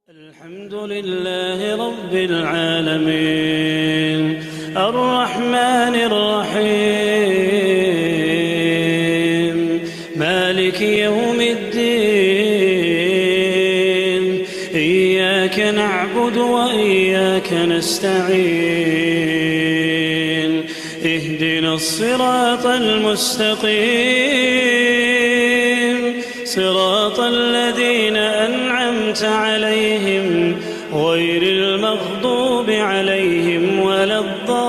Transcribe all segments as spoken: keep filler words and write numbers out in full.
الحمد لله رب العالمين، الرحمن الرحيم، مالك يوم الدين، إياك نعبد وإياك نستعين، اهدنا الصراط المستقيم، صراط الذين أنعمت عليهم غير المغضوب عليهم ولا الضالين.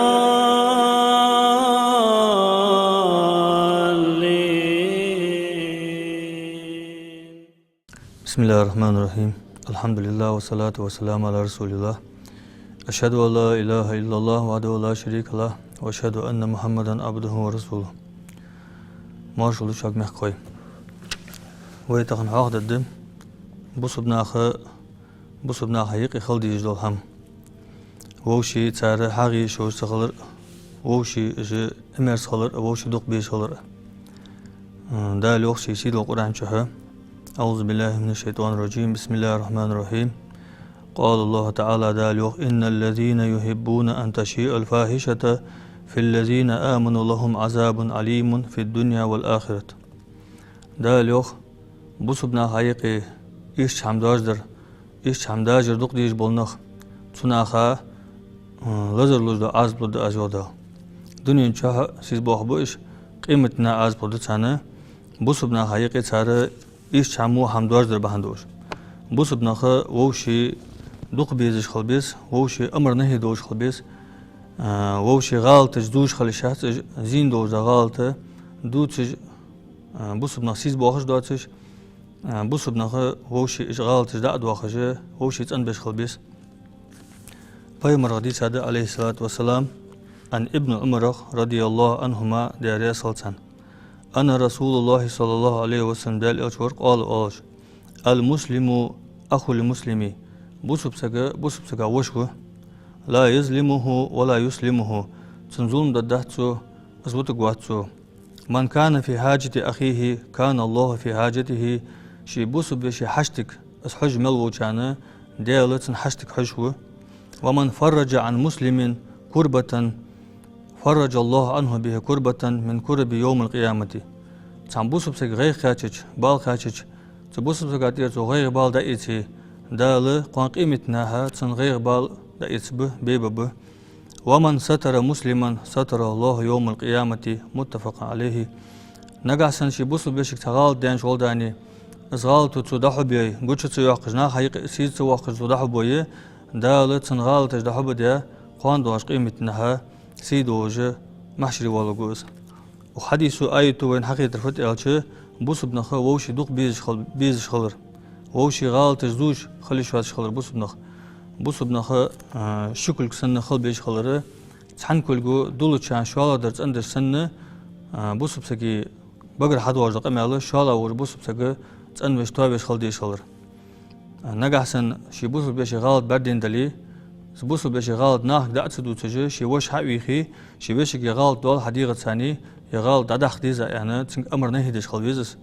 بسم الله الرحمن الرحيم. الحمد لله والصلاة والسلام على رسول الله. أشهد أن لا إله إلا الله وحده لا شريك له، وأشهد أن محمدا عبده ورسوله. Моаршал да шуга, мехкахой. Вай тахан хьоахадергда бусалба наха, бусалба наха юкъе хила дезаш дола хӀама. Вовший цар хьагӀ еш йолаш ца хилар, вовший уж Ӏимерза хилар, вовший дукха безаш хилар. Дала йоах ший сийдолча Къуръан чу: أعوذ بالله من الشيطان الرجيم. بسم الله الرحمن الرحيم. قال الله تعالى, Дала йоах: إن الذين يحبون أن تشيع الفاحشة في الذين آمنوا لهم عذاب أليم في الدنيا والآخرة. Дала йоах, бусалба наха юкъе иштта хӀама доаржадар, иштта хӀама дажар дукха дезаш бола нах, цу наха, м, лазар луш дола Ӏазап лургда аз, йоах Дала. Дунен чухь сийсаза боахаргба уж, къематдийнахьа Ӏазап лургда царна. Бусалба наха юкъе цар иштта хӀама, во хӀама доаржадар бахьан долаш. Бусалба нах вовший дукха безаш хила беза, вовший амар-нахьи долаш хила беза, а, вовший гӀалаташ зувш хила йиш яц уж, зийна долаш дола гӀалат дувцаш, а, бусалба нах сийсаза боахаш доацаш, а, бусалба нах вовший уж гӀалаташ дӀа а доахаш, вовший цӀенбеш хила беза. Пайхамарагара дийцад, عليه الصلاة والسلام, عن ابن عمر رضي الله عنهما, Даьла раьза хилва царна, أن رسول الله صلى الله عليه وسلم, Даьла Элча вар, قال, оалаш: المسلم أخو المسلم, бусалба саг бусалба сага воша ва, لا يظلمه ولا يسلمه, цунна зулам дергдац цо, из вутаргвац цо. من كان في حاجة أخيه كان الله في حاجته, ший бусалба веший хьаштага из хьожаш мел волчарна Даьла цун хьаштага хьожаш ва. ومن فرج عن مسلم كربة فرج الله عنه بها كربة من كرب يوم القيامة. Цхьан бусалба сага гӀайгӀа кхаьчача, бала кхаьчача, цу бусалба сага тӀера цо гӀайгӀа, бала дӀаэце, Дала кхоана къематдийнахьа цун гӀайгӀа, бала дӀаэцаргба, бебаргба. ومن ستر مسلما ستره الله يوم القيامة. متفق عليه. Нагахьа санна ший бусалба вешийга цхьа гӀалат даьннача гӀолла дале, из гӀалат цо дӀахьо а бе, гуча ца йоаккхаш, наха юкъе сийсаза ца воаккхаш цо дӀахьо а бе, Дала цун гӀалаташ дӀахьо а бе, кхоана доагӀача къематдийнахьа сий долаш махьшаре воаларгва из. Укх хьадисо, аято вайна хьахетар фуд аьлча, бусалба нах вовший дукха безаш хил-, безаш хилар, вовший гӀалаташ зувш хила йиш йоацаш хилар бусалба нах. Бусалба нах, а, ши кулг санна хила безаш хилар, цхьан кулго дуллачарна шоллагӀдар цӀендеш санна, а, бусалба сага багара хьадоагӀаш дола къамаьл шоллагӀвар бусалба саг цӀенвеш, тоавеш хила дезаш хилар. Нагахьа санна ший бусалба веший гӀалат бӀаргадайна дале, из бусалба веший гӀалат нахага дӀа а ца дувцаш, ший воша хьа а вийхе, ший вешийга ер гӀалат дола хьа дегӀаца, ер гӀалат дӀадаккха деза аьнна, цунга амар-нахьи деш хила веза из.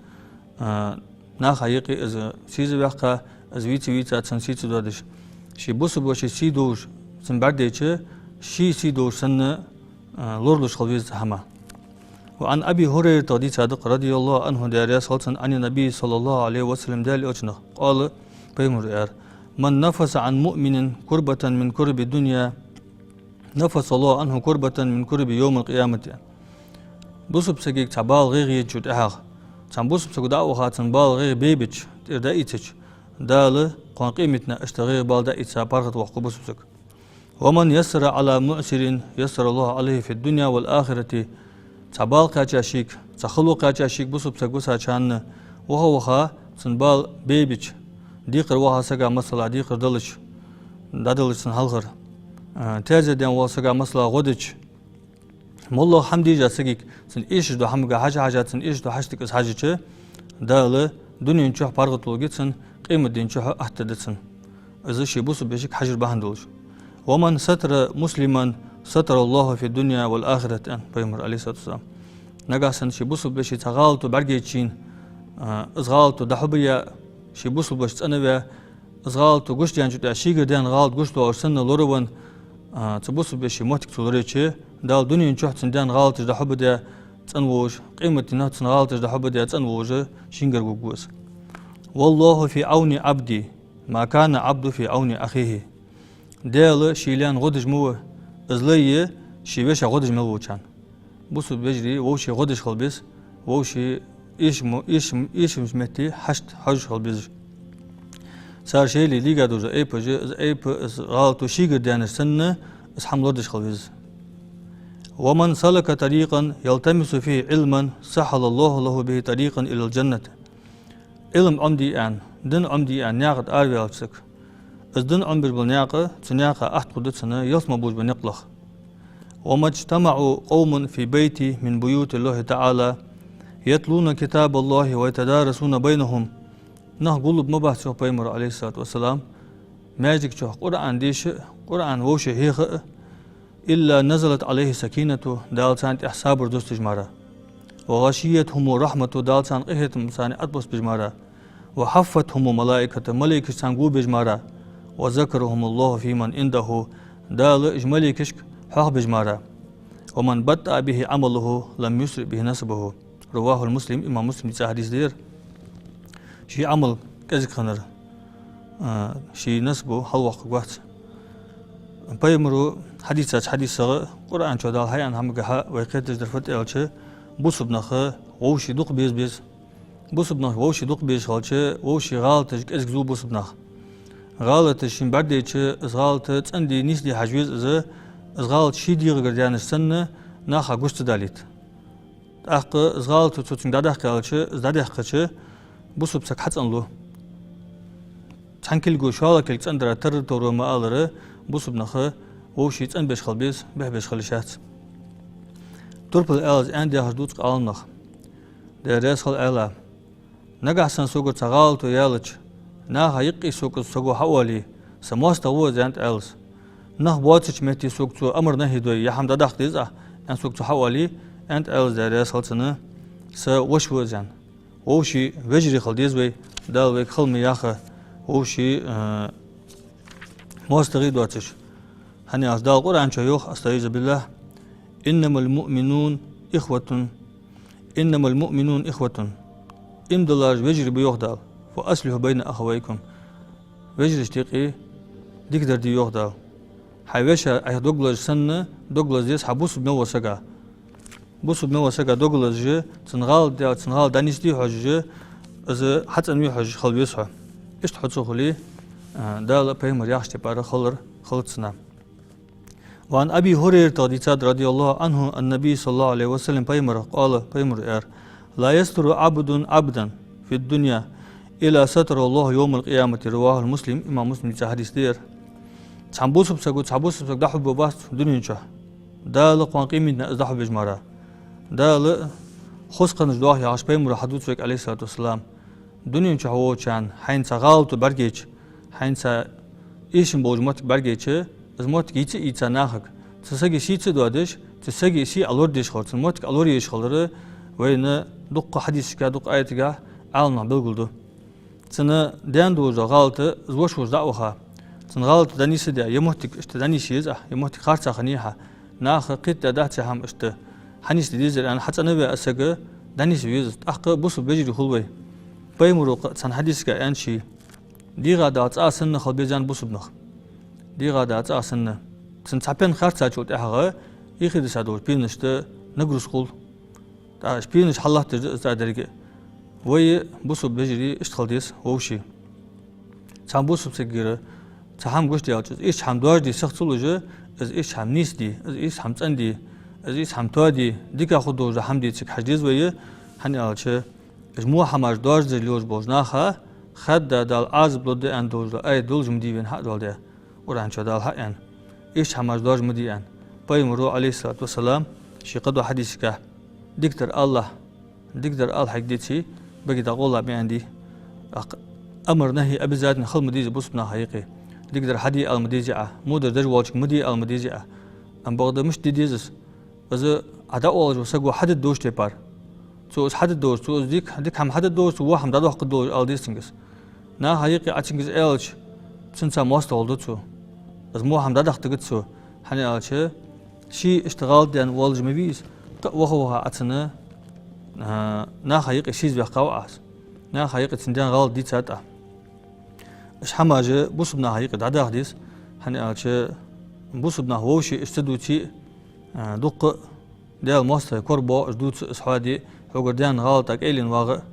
А, наха юкъе из сийсаза ваьккха, из вийца-вийца цунна сий ца доадеш. Ший бусалба веший сий долаш цунна бӀаргадайча, ший сий долаш санна, а, лоралуш хила веза цу хӀаман. وعن أبي هريرة, дийцад, رضي الله عنه, Даьла раьза хилва цунна, عن النبي صلى الله عليه وسلم, Даьла Элчанах, قال, пайхамара аьлар: من نفس عن مؤمن كربة من كرب الدنيا نفس الله عنه كربة من كرب يوم القيامة. Бусалба сагага цхьа бала, гӀайгӀа еначул тӀехьагӀа, цхьан бусалба саго дӀа а ваха, цун бала, гӀайгӀа бебеча, тӀера дӀаийцача, Дала кхоана къематдийнахьа иштта гӀайгӀа, бала дӀаийца паргӀатвоаккх бусалба саг. ومن يسر على معسر يسر الله عليه في الدنيا والآخرة. Цхьа бала кхаьчача шийга, цхьа хало кхаьчача шийга бусалба саг висачарна, ваха-ваха, цун бала бебеча, декхар ваха сага, масала, декхар далча, дӀадалча цун хьалхара, а, таьзет даьнна ваха сага, масала, гӀо дича, моллагӀа хӀама дийша сагага, цунна эшаш дола хӀамага хьажа-хьажа, цунна эшаш дола хьаштага из хьажача, Дала дунен чухь паргӀатволга цунна, къематден чухь атта да цунна. Из ший бусалба вешийга хьажар бахьан долаш. ومن ستر مسلما ستره الله في الدنيا والآخرة, аьннад пайхамара, عليه الصلاة والسلام. Нагахьа санна ший бусалба веший цхьа гӀалат бӀаргайча шийна, а, из гӀалат дӀахьо а бе, ший бусалба воша цӀенве, из гӀалат гучадаьнначул тӀехьагӀа, шийгара даьнна гӀалат гучадоагӀаш санна лоравенна, а, цу бусалба веший моттиг цо лорайича, Дала дунен чухь цунна даьнна гӀалаташ дӀахьоргба-кх цӀенволаш, къематдийнахьа цунна гӀалаташ дӀахьоргба-кх цӀенволаш, шийгара гургва из. والله في عون عبده ما كان العبد في عون أخيه. Даьла ший лаьна гӀо деш ма ва, из лай ший вешийна гӀо деш мел волча. Бусалба вежарий вовший гӀо деш хила беза, вовший эшам-, эшам-, эшамча метте хьашт хьожаш хила беза. Цар шоайла лийга дола айпаш, из айпа, из гӀалат шийгара даьннача санна, из хӀама лорадеш хила веза. ومن سلك طريقا يلتمس فيه علما سهل الله له به طريقا إلى الجنة. Ӏилма Ӏомаде аьнна, дин Ӏомаде аьнна, наькъа тӀа араваьннача сага, из дин Ӏомабеш бола наькъа, цу наькъа атта хургда цунна ялсмала болаш бола никъ лаха. وما اجتمع قوم في بيت من بيوت الله تعالى يتلون كتاب الله ويتدارسونه بينهم. Нах гуллургба ма бац, йоах Пайхамара, Ӏалайхи ссалату вассалам, маьждига чухь Къуръан деша а, Къуръан вовшех хьеха а, إلا نزلت عليهم السكينة, Дала царна тӀа сабар доссадеш мара. وغشيتهم الرحمة, Дала царна къахетам царна тӀа тӀабоссабеш мара. وحفتهم الملائكة, малейкаш царна го беш мара. وذكرهم الله فيمن عنده, Дала уж малейкашка хьоахабеш мара. ومن بطأ به عمله لم يسرع به نسبه. رواه مسلم, имам Муслима дийца хьадис да ер. Ший Ӏамал кӀезига хиннар, а, ший насаб хьалваккха вац. Пайхамара хьадийцача хьадисагӀа, Къуръан чу Дала хьаяьнна хӀамагахьа вай кхеташ дар фуд аьлча, бусалба нах вовший дукха беза беза. Бусалба нах вовший дукха безаш хилча, вовший гӀалаташ кӀезига зу бусалба наха. ГӀалаташ шийна бӀаргадайча, из гӀалат цӀена дий, нийса дий хьажа веза из, из гӀалат ший дегӀагара даьннача санна, наха гуш ца далийта. ТӀаккха из гӀалат цо цунга дӀадаьккха аьлча, из дӀадаьккхача, бусалба саг хьацӀенлу. Цхьан кулго шоллагӀа кулг цӀендарах тарра торо ма аллара, бусалба нах вовший цӀенбеш хила беза, бехбеш хила йиш яц. Турпала аьлча, аьнна дехаш дувц Ӏаламнаха. Даьла раьза хилва аьлча. Нагахьа санна согара цхьа гӀалат яьлча, наха юкъе сога из саго хьаоале, са моастагӀа ва из, аьннад Ӏаьлас. Нах боацача метте сога цо амар-нахьи дой, е хӀама дӀадаккха деза Ӏа, аьнна сога цо хьаоале, аьннад Ӏаьлас, Даьла раьза хилва цунна, са воша ва из, аьнна. Вовший вежарий хила деза вай, Дала вайга хала ма яхха, вовший, а, моастагӀий доацаш. ХӀана аьлча Дала Къуръан чу йоах, أستعيذ بالله: إنما المؤمنون إخوة، إنما المؤمنون إخوة. Иман диллараш вежарий ба, йоах Дала. فأصلحوا بين أخويكم. Вежарашта юкъе дикадар де, йоах Дала. Хьай вешийна Ӏайха дог лазаш санна, дог лаза деза хьа бусалба мел волча сага. Бусалба мел волча сага дог лазаш, цун гӀалат даьлча, цун гӀалат дӀанийсде хьожаш, из хьацӀенве хьожаш хила веза хьо. Иштта хьо ца хуле, а, Дала, Пайхамара яхача тайпара хилар хилац цунна. وعن أبي هريرة, дийцад, رضي الله عنه, عن النبي صلى الله عليه وسلم, Пайхамарах, قال, Пайхамара аьлар: لا يستر عبد عبدا في الدنيا إلا ستره الله يوم القيامة. رواه مسلم, имам Муслима дийца хьадис да ер. Цхьан бусалба саго цхьан бусалба саго дӀахьоргвац дунен чухь, Дала кхоана къематдийнахьа из дӀахьоргбеш мара. Дала хоза кхаьннаш доах яхаш Пайхамара хьадувц вайга, Ӏалайхи ссалату вассалам. Дунен чухь волчарна хьайна цхьа гӀалат бӀаргайча, хьайна цхьа эшам болаш моттиг бӀаргайча, из моттиг йийца а йийца нахага, цу сага сий ца доадеш, цу сага сий Ӏа лорадеш хилар, цун моттиг Ӏа лораеш хилар вайна дуккха хьадисашка, дуккха аяташка Ӏаламнаха белгалду. Цунна даьнна долаш дола гӀалат, из воша волча дӀа а ваха, цун гӀалат дӀанийсде, е моттиг иштта дӀанийса еза Ӏа, е моттиг харцахьа хиннай хьа, наха кхетадаь дац е хӀама, иштта хьанийсде дезар аьнна, хьацӀенваь из саг дӀанийса веза из. ТӀаккха бусалба вежарий хул вай. Пайхамара кхы цхьан хьадисага аьннад ше: дегӀа дагӀа цӀа санна хила беза, аьннад, бусалба нах. ДегӀа дагӀа цӀа санна. Цун цхьа пен харцачул тӀехьагӀа юхедиса долча пенашта нагрузка хул. ТӀаккха уж пенаш хьаллатташ да из цӀа деррига а. Вай, бусалба вежарий, иштта хила деза вовший. Цхьан бусалба сагагара цхьа хӀама гучадаьлча, из иштта хӀама доаржаде сиха ца луш, из иштта хӀама нийсде, из иштта хӀама цӀенде, из иштта хӀама тоаде, дика хургдолаш дола хӀама де цига хьажа деза вай, хӀана аьлча, уж во хӀамаш доаржадеш лелаш болча наха хадда Дала Ӏазап лургда аьнна долаш дола аят долаш ма дий вайна хьадоаладаь. Къуръан чу Дала хьааьннад, иштта хӀамаш доаржа ма де аьнна. Пайхамара, Ӏалайхи ссалату вассалам, ший кхыдолча хьадисага: дикадар алалахь, дикадар ала хьайга деце, баге дӀакъовла ма аьннадий. ТӀаккха амар-нахьи обязательно хила ма дезий бусалба наха юкъе. Дикадар хьаде ала ма дезий Ӏа, водар деш волчунга ма де ала ма дезий Ӏа. Амма бакъда мишта де деза из? Из Ӏа дӀаоалаш вола саго хьадергдолча тайпара. Цо из хьадергдолаш, цо из дика, дика хӀама хьадергдолаш, цо во хӀама дӀадоаккхаргдолаш ала деза цунга из. Наха юкъе Ӏа цунга из аьлча, цунца моастагӀал ду цо. Из во хӀама дӀадахийтаргдац цо, хӀана аьлча, ше иштта гӀалат даьнна волаш ма вий из, кхы а ваха-ваха Ӏа цунна, а, наха юкъе сийсаз ваьккхав Ӏа из. Наха юкъе цун даьнна гӀалат дийцад Ӏа. Уж хӀамаш бусалба наха юкъе дӀадаха деза, хӀана аьлча, бусалба нах вовший иштта ца дувце а, дуккха а Даьла моастагӀий корабоагӀа, уж дувца из хьоаде, хьогара даьнна гӀалат кӀайлена вагӀа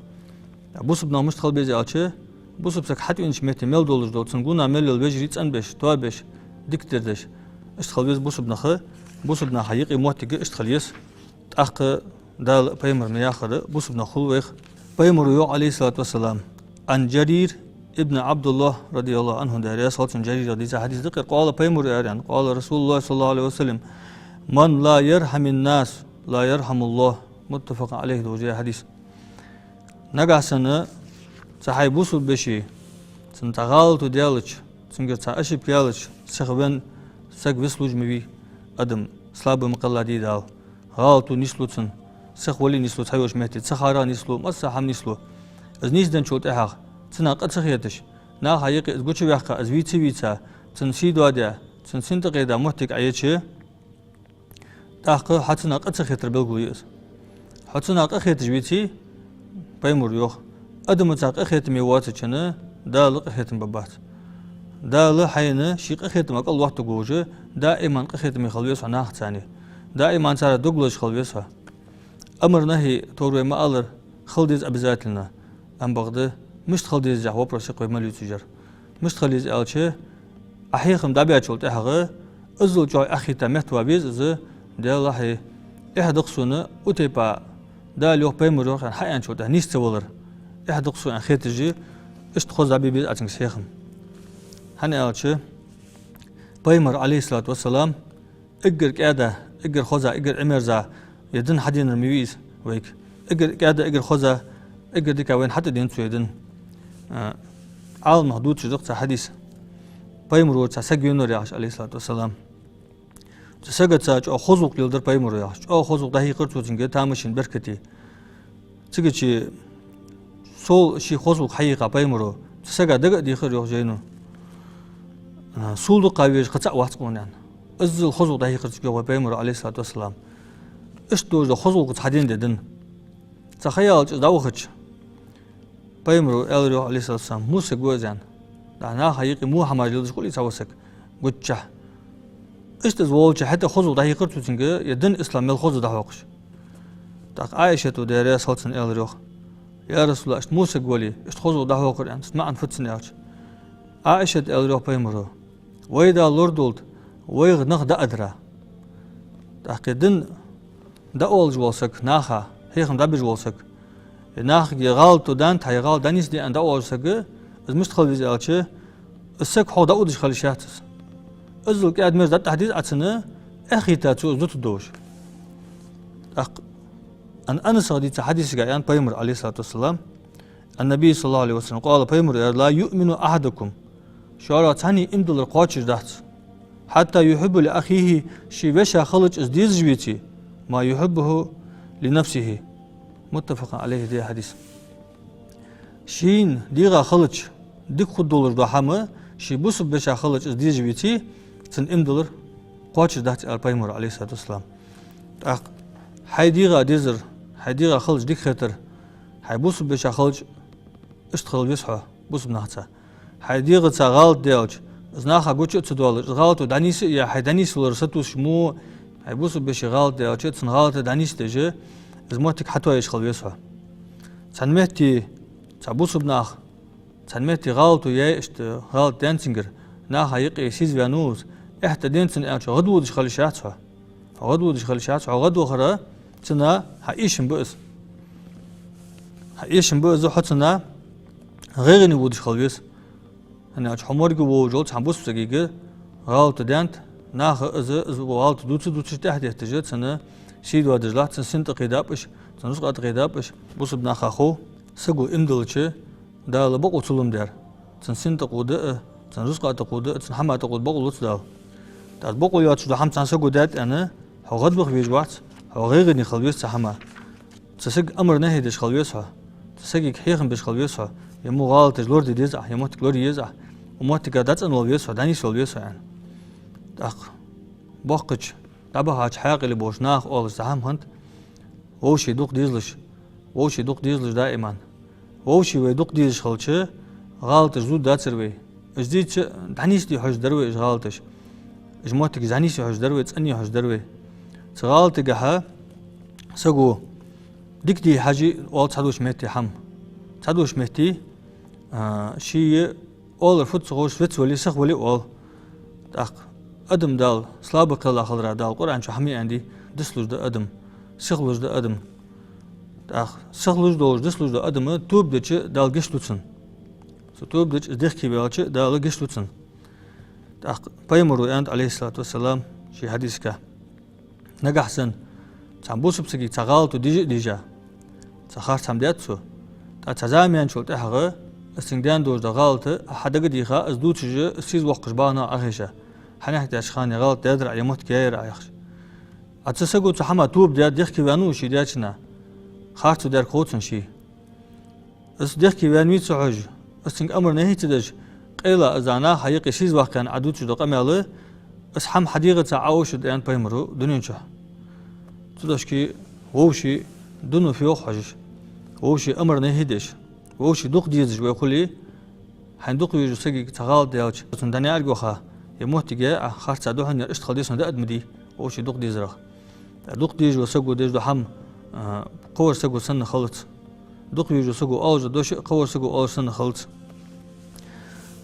а. Бусалба нах мишта хила беза аьлча, бусалба саг хьатӀавенача метте мел долаш дола, цун гунахьа мел йола вежарий цӀенбеш, тоабеш, дикадар деш. Иштта хила веза бусалба нах, бусалба наха юкъе моттиг иштта хила еза. ТӀаккха Дала а, пайхамара а ма яхара, бусалба нах хул вайх. Пайхамара йоах, عليه الصلاة والسلام: عن جرير بن عبد الله رضي الله عنه, Даьла раьза хилва цунна, Жарира дийца хьадис да-кх ер, قال, пайхамара аьлар, قال رسول الله صلى الله عليه وسلم: من لا يرحم الناس لا يرحمه الله. متفق عليه, дожа я хьадис. Нагахьа санна цхьа хьай бусалба веший, цунна цхьа гӀалат даьлча, цунгара цхьа ошибка яьлча, сиха венна саг вицлуш ма вий, адам слабый ма кхелла дий Дала. ГӀалат нийслу цун, сиха вале а нийслу цхьайолча метте, цахарах а нийслу, массахьа хӀама нийслу. Из нийсденначул тӀехьагӀа цунах къа ца хеташ, наха юкъе из гучаваьккха, из вийца а вийца, цунна сий доадаь, цунна сина тӀакхийда моттиг Ӏа йича, тӀаккха хьо цунах къа ца хетар белгало я из. Хьо цунах къахеташ веце, пайхамара йоах, адамаца къахетаме воацачунна Дала къахетам бергбац. Дала хьайна ший къахетама кӀал лоаттаргволаш, даим къахетаме хила веза хьо нахаца. Даим царех дог лазаш хила веза хьо. Амар-нахьи товр вай ма аллара, хила деза обязательно. Амма бакъда, мишта хила деза яха вопрос я-кх вай мел ювцаш яр. Мишта хила еза аьлча, Ӏа хьехам дӀабаьчул тӀехьагӀа, иззал чӀоагӀа эхь хийтта меттавала веза из, Даьлахьа, эхь да-кх сона укх тайпара, Дала йоах, пайхамара йоах аьнна хьааьнначул тӀехьагӀа нийса ца валар. Эхь да-кх сона аьнна хеташ, иштта хоза дӀабе беза Ӏа цунга хьехам. ХӀана аьлча, пайхамара, عليه الصلاة والسلام, эггара кӀаьда, эггара хоза, эггара Ӏимерза ер дин хьаденар ма вий из вайга. Эггара кӀаьда, эггара хоза, эггара дика вайна хьатӀаденнад цо ер дин. А, Ӏаламнаха дувцаш да-кх цхьа хьадис. Пайхамара цхьа саг венавар яхаш, عليه الصلاة والسلام. Цу сагаца чӀоагӀа хоза гӀулакх леладир пайхамара яхаш. ЧӀоагӀа хоза гӀулакх дӀахьийхар цо цунга тамашийна беркате. Цигача сол ший хоза гӀулакх хьахьийха пайхамара, цу сага дага а дийхар йоах жайно. А, сул дукха везаш кхы цаӀ вац-кх аьнна. Иззал хоза гӀулакх дӀахьийхар цунга йоах вай пайхамара, عليه الصلاة والسلام. Иштта долаш дола хоза гӀулакх цо хьаденнад ер дин. Цхьа ха яьлча из дӀавахача, пайхамара аьлар йоах, عليه الصلاة والسلام: «Во саг ва из?» — аьнна. ДӀа наха юкъе во хӀамаш леладеш хул-кх цхьа ва саг гуччахь. Иштта из волча хӀаьта хоза гӀулакх дӀахьийхар цо цунга, ер дин ислам мел хоза дӀахьокхаш. ТӀаккха Ӏаишата, Даьла раьза хилва цунна, аьлар йоах: «Я РасулаллахӀ, иштта во саг вале, иштта хоза гӀулакх дӀахьокхар?» — аьнна. Цун маӀан фуд цун аьлча, Ӏаишата аьлар йоах пайхамара: «Вай Дала лорадолда вайх нах дӀаадар». ТӀаккха ер дин дӀаоалаш вола саг, наха хьехам дӀабеш вола саг, е нахага гӀалат да аьнна, тхьа гӀалат дӀанийсде аьнна дӀаоалаш саг, из мишта хила веза аьлча, из саг хьох дӀаудаш хила йиш яц из. Иззал кӀаьда-мерза дӀатӀахьа деза Ӏа цунна, эхь хийтта цо из дутаргдолаш. ТӀаккха Ан-, Анаса дийца хьадисага аьннад пайхамара, عليه الصلاة والسلام, النبي صلى الله عليه وسلم قال, пайхамара аьлар: «لا يؤمن أحدكم». Шура цхьанне иман диллар кхоачаш дац. «حتى يحب لأخيه», ший вешийна хилча из дезаш веце, «ما يحب لنفسه». متفق عليه, дий хьадис. Шийна дегӀа хилча дика хургдолаш дола хӀама, ший бусалба вешийна хилча из дезаш веце, цун иман диллар кхоачаш дац, аьлар пайхамара, عليه الصلاة والسلام. ТӀаккха хьай дегӀа дезар, хьай дегӀа хилча дика хетар, хьай бусалба вешийна хилча иштта хила веза хьо бусалба нахаца. Хьай дегӀаца гӀалат даьлча, из наха гуча а ца доалаш, из гӀалат дӀанийса а яь, хьай дӀанийсвалар сатувсаш мо, хьай бусалба вешийна гӀалат даьлча, цун гӀалат дӀанийсдеш, из моттиг хьатоаеш хила веза хьо. Цхьан метте цхьа бусалба нах, цхьан метте гӀалат яь, иштта гӀалат даьннад цунгара, наха юкъе сийсаз ваьннав из, эхь тӀаденнад цунна аьлча, гӀадводаш хила йиш яц хьо. Хьо гӀадводаш хила йиш яц, хьо гӀадвахар цунна хьа эшам ба из. Хьа эшам ба из, хьо цунна гӀайгӀане водаш хила веза. ХӀана аьлча хьо морг волаш волча цхьан бусалба сагага гӀалат даьннад, наха из, из гӀалат дувца-дувцаш, тӀехьа детташ, цунна сий доадеш латт, цун сина тӀакхийдаб уж, цун рузкъа тӀакхийдаб уж, бусалба наха хов, саго иман диллача, Дала бокъо ца луш дар. Цун сина тӀакхувда а, цун рузкъа тӀакхувда а, цун хӀама тӀакхувда бокъо луц Дала. ТӀаккха бокъо йоацаш дола хӀама цхьан саго даьд аьнна, хьо гӀадваха везаш вац, хьо гӀайгӀане хила веза цу хӀаман. Цу сага амар-нахьи деш хила веза хьо. Цу сагага хьехам беш хила веза хьо. Ер мо гӀалаташ лораде деза Ӏа, ер моттиг лорае еза Ӏа. Моттига дӀацӀенвала веза хьо, дӀанийсвала веза хьо, аьнна. ТӀаккха боккхача, дӀабахача хьаькъале болча наха оалаш цхьа хӀама хиннад: вӀаший дукха дезалуш, вӀаший дукха дезалуш даиман. ВӀаший вай дукха дезаш хилча, гӀалаташ зувргдацар вай. Уж дийцача, дӀанийсде хьожаргдар вай уж гӀалаташ. Уж моттигаш дӀанийсде хьожаргдар вай, цӀенъе хьожаргдар вай. Цу гӀалатагахьа саго дика де хьажа оал цхьадолча метте хӀама. Цхьадолча метте, а, ший оалар фуд ца ховш, вицвале, сихвале оал. ТӀаккха адам Дала слабый кхелла хиларах, Дала Къуръан чу хӀама аьннадий: дицлуш да адам, сихлуш да адам. ТӀаккха сихлуш долаш, дицлуш дола адам тоба дича, Дала гешт ду цунна. Цо тоба дича, из дехке ваьлча, Дала гешт ду цунна. ТӀаккха пайхамаро аьннад, Ӏалайхи ссалату вассалам, ший хьадисага: нагахьа санна цхьан бусалба сагага цхьа гӀалат де деза, цхьа харц хӀама даьд цо, тӀаккха цхьа зама яьнначул тӀехьагӀа из цунга даьнна долаш дола гӀалат хьа дага дийха, из дувцаш, из сийсаз воаккхаш багӀа нах Ӏохайша, хьанехк даьча хана гӀалат даьдар Ӏа, е моттиг яьяр Ӏа, яхаш. А цу саго цу хӀамах тоба даьд, дехке ваьннав ше даьчунна, харцо даьр хов цунна ше. Из дехке ваьннавий ца хьожаш, из цунга амар-нахьи ца деш, къайла из наха юкъе сийсаз ваккха аьнна Ӏа дувцаш дола къамаьл, из хӀама хьадийгӀаца Ӏоошаргда, аьннад пайхамаро, дунен чу. Цудухьа вӀаший дунен фу йоах хьожаш, вӀаший амар-нахьи деш, вӀаший дукха дезаш вай хуле, хьайна дукха везача сагага цхьа гӀалат даьлча, цунна дӀанеӀарга ваха, е моттиг яь Ӏа, харцахьа да хьона ер, иштта хила деза хьона, да а ма дий вӀаший дукха дезарах. Дукха дезаш вола саго деш дола хӀама, а, кхывар саго санна хилац. Дукха везаш вола саго оалаш дола дош а кхывар саго оалаш санна хилац.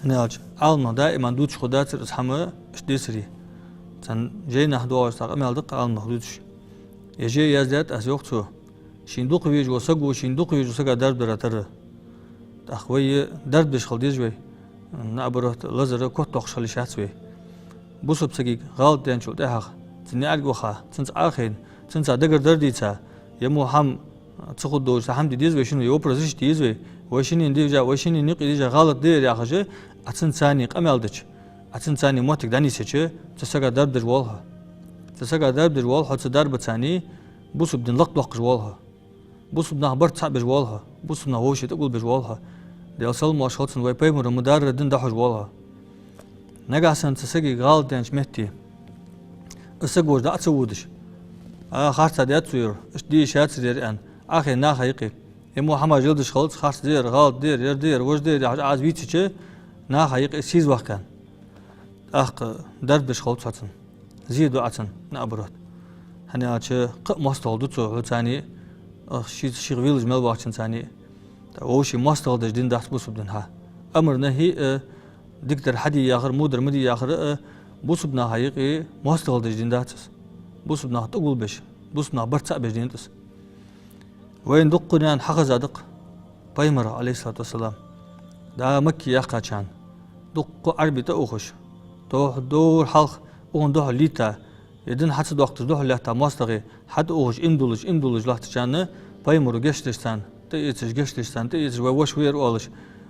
ХӀана аьлча, Ӏаламнаха даиман дувцаш хургдацар из хӀама, иштта децаре. Цхьан жайнахьа доагӀаш цхьа къамаьл да-кх Ӏаламнаха дувцаш. Е жай яздаьд аз, йоах цо, шийна дукха везаш вола саго шийна дукха везаш волча сага дарба дара тара. ТӀаккха вай дарба деш хила деза вай, наоборот, лазар котдоаккхаш хила йиш яц вай. Бусалба сагага гӀалат даьнначул тӀехьагӀа цунна неӀарга ваха, цунца Ӏохайна, цунца дагардар дийца, е мо хӀама ца хургдолаш цхьа хӀама де деза вай шинне, е вопрос иштта де еза вай, вай шинне дийжа, вай шинне юкъе дийжа гӀалат да ер яхаш, Ӏа цунца цхьана къамаьл дича, Ӏа цунца цхьана моттиг дӀанийсача, цу сага дарба деш воалл хьо. Цу сага дарба деш воалл хьо, цу дарбаца цхьана бусалба дин лакхдоаккхаш воалл хьо. Бусалба нах барт цхьа беш воалл хьо, бусалба нах вӀаший тӀагулбеш воалл хьо. Даьла салам-моаршал хилда цунна, вай пайхамаро ма дарра дин дӀахьош воалл хьо. Нагахьа санна цу сагага гӀалат даьннача метте, из саг вож дӀа а ца водаш, а, харцахьа даьд цо ер, иштта де йиш яцар ер аьнна, Ӏохайна наха юкъе, е мо хӀамаш леладеш хилац, харц да ер, гӀалат да ер, ер да ер, вож да ер яхаш Ӏа из вийцача, наха юкъе сийсаз ваккха аьнна, тӀаккха дарба деш хилац хьо цунна. Зе ду Ӏа цунна, наоборот. ХӀана аьлча, кхы а моастагӀал ду цо хьоца цхьана, а, ший, шийх велаш мел вахачунца цхьана. ТӀаккха вӀаший моастагӀал деш дин дац бусалба дин хьа. Амар-нахьи а, дикадар хьаде яхар, водар ма де яхар а, бусалба наха юкъе моастагӀал деш дин дац из. Бусалба нах тӀагулбеш, бусалба нах барт цхьа беш дин да из. Вайна дуккхачарна хьахеза да-кх, пайхамар, Ӏалайхи ссалату вассалам, дӀа Макка яьккхача хана, дуккха Ӏарбий тӀаухаш, духхьал, духхьал хьалха укхунна духьал летта, е дин хьа ца доаккхаш духьал латта моастагӀий хьатӀаухаш, иман диллаш, иман диллаш латтача хана, пайхамаро гешт деш царна, тӀаэцаш, гешт деш царна, тӀаэцаш, вай воша ва ер оалаш,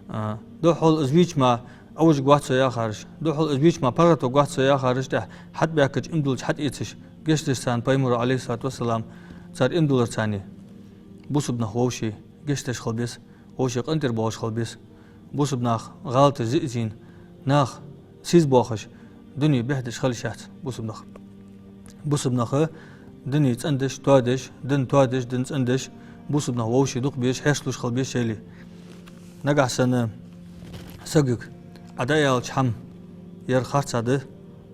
а, духхьал из вийча мара Ӏовижаргвац со яхараш, духхьал из вийча мара паргӀатваргвац со яхараш, тӀехьа хьатӀабаьхкача иман диллача хьатӀаэцаш, гешт деш царна пайхамаро, Ӏалайхи ссалату вассалам, цар иман диллар царна. Бусалба нах вӀаший гешт деш хила беза, вӀаший къинтӀера боагӀаш хила беза. Бусалба нах гӀалаташ зизийна, нах сийсаз боахаш, дуне бӀехдеш хила йиш яц бусалба нах. Бусалба нах дуне цӀендеш, тоадеш, дин тоадеш, дин цӀендеш, бусалба нах вӀаший дукха безаш, хьерчалуш хила беза шоайла. Нагахьа санна сагага Ӏа дӀааьлча хӀама, ер харцахьа да,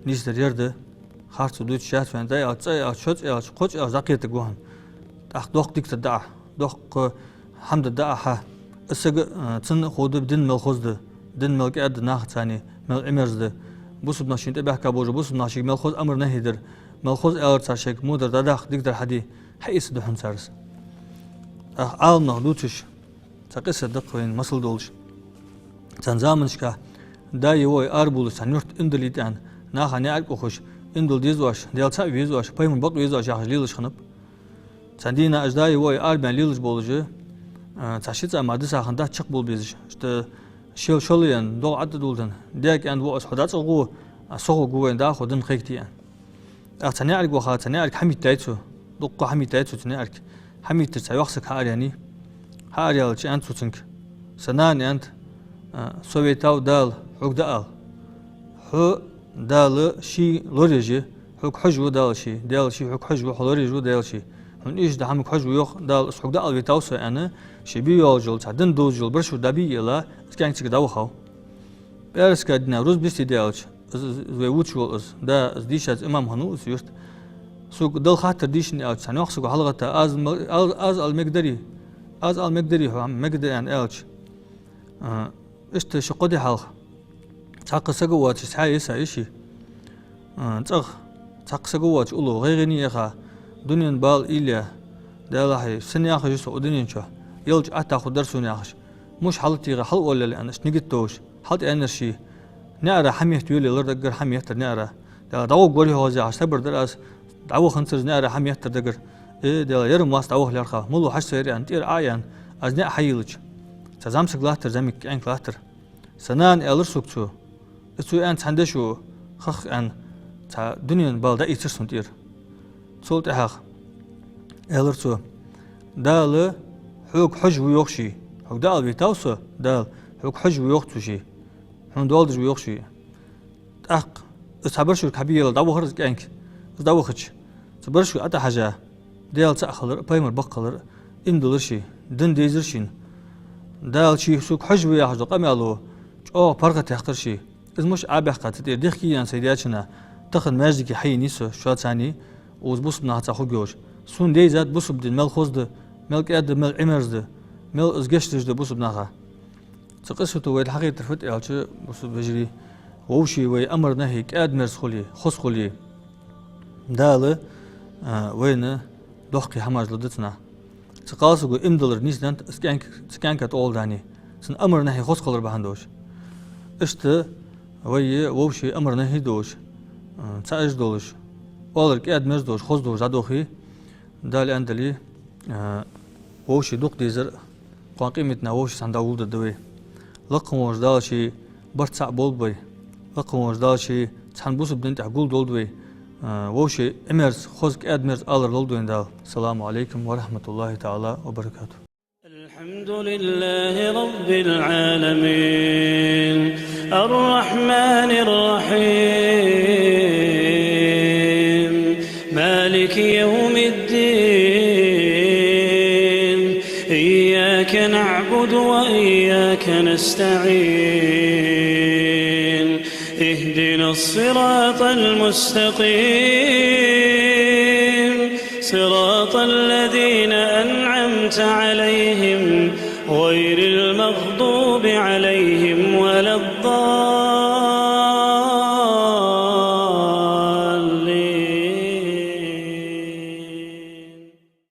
нийсдар ер да, харцо дувцаш яц вайна, дӀааьлча, цӀи аьлча, шозза аьлча, кхозза аьлча дӀакхетаргва хьона. ТӀаккха доккха дикадар да Ӏа, доккха хӀама дар да Ӏа хьа. Из саг, а, цунна а ховргда дин мел хоза да, дин мел кӀаьда да нахаца цхьана, мел Ӏимерза да. Бусалба нах шийна тӀабаьхка болча бусалба наха шийга мел хоза амар-нахьи дар, мел хоза аьлар цар шийга, водар дӀадаккха, дикадар хьаде, хьаэцаргда хьона цар из. ТӀаккха Ӏаламнаха дувцаш цхьа къисса да-кх вайна масал долаш. Цхьан заманашка даи вои арабувлаш цхьан юрта иман диллийта аьнна, наха неӀарга ухаш, иман дилла деза оаш, Даьла цаӀ веза оаш, пайхамар бакъ веза оаш яхаш лелаш хиннаб. Цхьан дийнахьа уж даи вои арабаьнна лелаш болаш, а, цхьа-ши цӀа мара диса хиннадац чакхбовла безаш. Иштта шел шолла яьнна, догӀа Ӏа тӀадулдан, даьга аьннад: «Ва, аз хьо дӀа цӀагӀо, а, со гӀо гу вайна, дӀахо дин кхайкаде», аьнна. ТӀаккха цхьа неӀарга ваха, цхьа неӀарга хьаметтадаьд цо. Дукха хьаметтадаьд цо цу неӀарга. Хьаметтача цхьа йоккха саг хьаараеннай. Хьаараялча аьннад цо цунга: «Са нана, — аьннад, — а, со вайтав Дала, Хьога дӀаала. Хьо Дала ший лораеш я, хьога хьожаш ва Дала ший, Дала ший хьога хьожаш ва, хьо лораеш ва Дала ший. Хьона иштта хӀамага хьожаш ва йоах Дала, из хьога дӀаала вайтав со, аьнна, ше бе йоаллаш йола, цхьа дин довзаш йола барт шура дӀабе а елла, из кӀаьнк цига дӀавахав. ПӀаьраска дийнахьа рузба йисте даьлча, из, из, из вай вувцаш вола из, да, из дийшача имам хиннав из юрта. Сога Дала хаттар дийшад аьлча, цхьан йоккхача саго хьалгӀетта, аз ма-, аз, аз ала мегаргдарий, аз ала мегаргдарий хьога, мегаргда аьнна аьлча. А, иштта ши-кхо ди хьалха цхьаккха саг воацаш, цхьаь йиса йиш я. А, цӀагӀа цхьаккха саг воацаш уллув, гӀайгӀане яха, дунен бала уйла я, Даьлахьа, сенна яхаш я со укх дунен чу, ялча атта хургдар сона яхаш. Муш хьалтӀайийгӀа, хьалъоллале аьнна, иштта нигат долаш, хьалтӀаеннар ше. НеӀара хьаметта веле лар даггара, хьаметтар неӀара. Даьла, дӀагӀоргвар-хьогӀ аз яхаш, сабар дар аз, дӀаваханзар из неӀара хьаметтар даггара. Э, Даьла, ер-м вац дӀаваха лаьрхӀа, малав хьажа цар аьнна, тӀера Ӏо а яьнна, аз неӀ хьайийллача, цхьа зӀамсаг латтар, зӀамига кӀаьнк латтар. Са нана аьлар сога цо, э, цо аьнна цхьан дешо, хах аьнна, цхьа дунен бала дӀаийцар сона тӀера. Цул тӀехьагӀа аьлар цо: «Дала хьога хьожаш ва йоах ше, хьога дӀаала вайтав со Дала, хьога хьожаш ва йоах цо ше, хьона доал деш ва йоах ше». ТӀаккха из цхьа барт шура хьабе елла дӀавахар из кӀаьнк, из дӀавахача, цу барт шура ӀотӀахьежа, Даьла цаӀ хилар, пайхамар бакъ хилар, иман диллар ше, дин дийзар шийна. Дала ше сога хьожаш ва яхаш дола къамаьл чӀоагӀа паргӀатадаьккхар ше. Из муш Ӏобаьккха цу тӀера дехке а яьнна сай даьчунна, тахан маьждиге хьаенай со шоацани, укхаза бусалба нахаца хургйолаш. Сона дайзад бусалба дин мел хоза да, мел кӀаьда да, мел Ӏимерза да, мел из гешт деш да бусалба наха. Цу къиссато вай хьахайтар фуд аьлча, бусалба вежарий, вовший вай амар-нахьи кӀаьда-мерза хуле, хоза хуле, Дала, а, вайна доккхий хӀамаш лургда цунах. Цу кхалсаго иман диллар нийсденнад, из кӀаьнк, цу кӀаьнка тӀагӀолла даьннай, цун амар-нахьи хоза хилар бахьан долаш. Иштта вай вовший амар-нахьи долаш, а, цаӀ еш долаш, оалар кӀаьда-мерза долаш, хоза долаш дӀадохе, Дала аьннадале, а, вовший дукха дезар, кхоана къематдийнахьа вовший цхьана дӀагулдергда вай. Лакха волча Дала ший барт цаӀ болба вай. Лакха волча Дала ший цхьан бусалба дина тӀа гулдолда вай. А, вовший Ӏимерза, хоза, кӀаьда-мерза алар лолда вайна Дала. السلام عليكم ورحمة الله تعالى وبركاته. الحمد لله رب العالمين. الرحمن الرحيم. مالك يوم الدين. إياك نعبد وإياك نستعين. اهدنا الصراط المستقيم. صراط الذين أنعمت عليهم غير المغضوب عليهم ولا الضالين.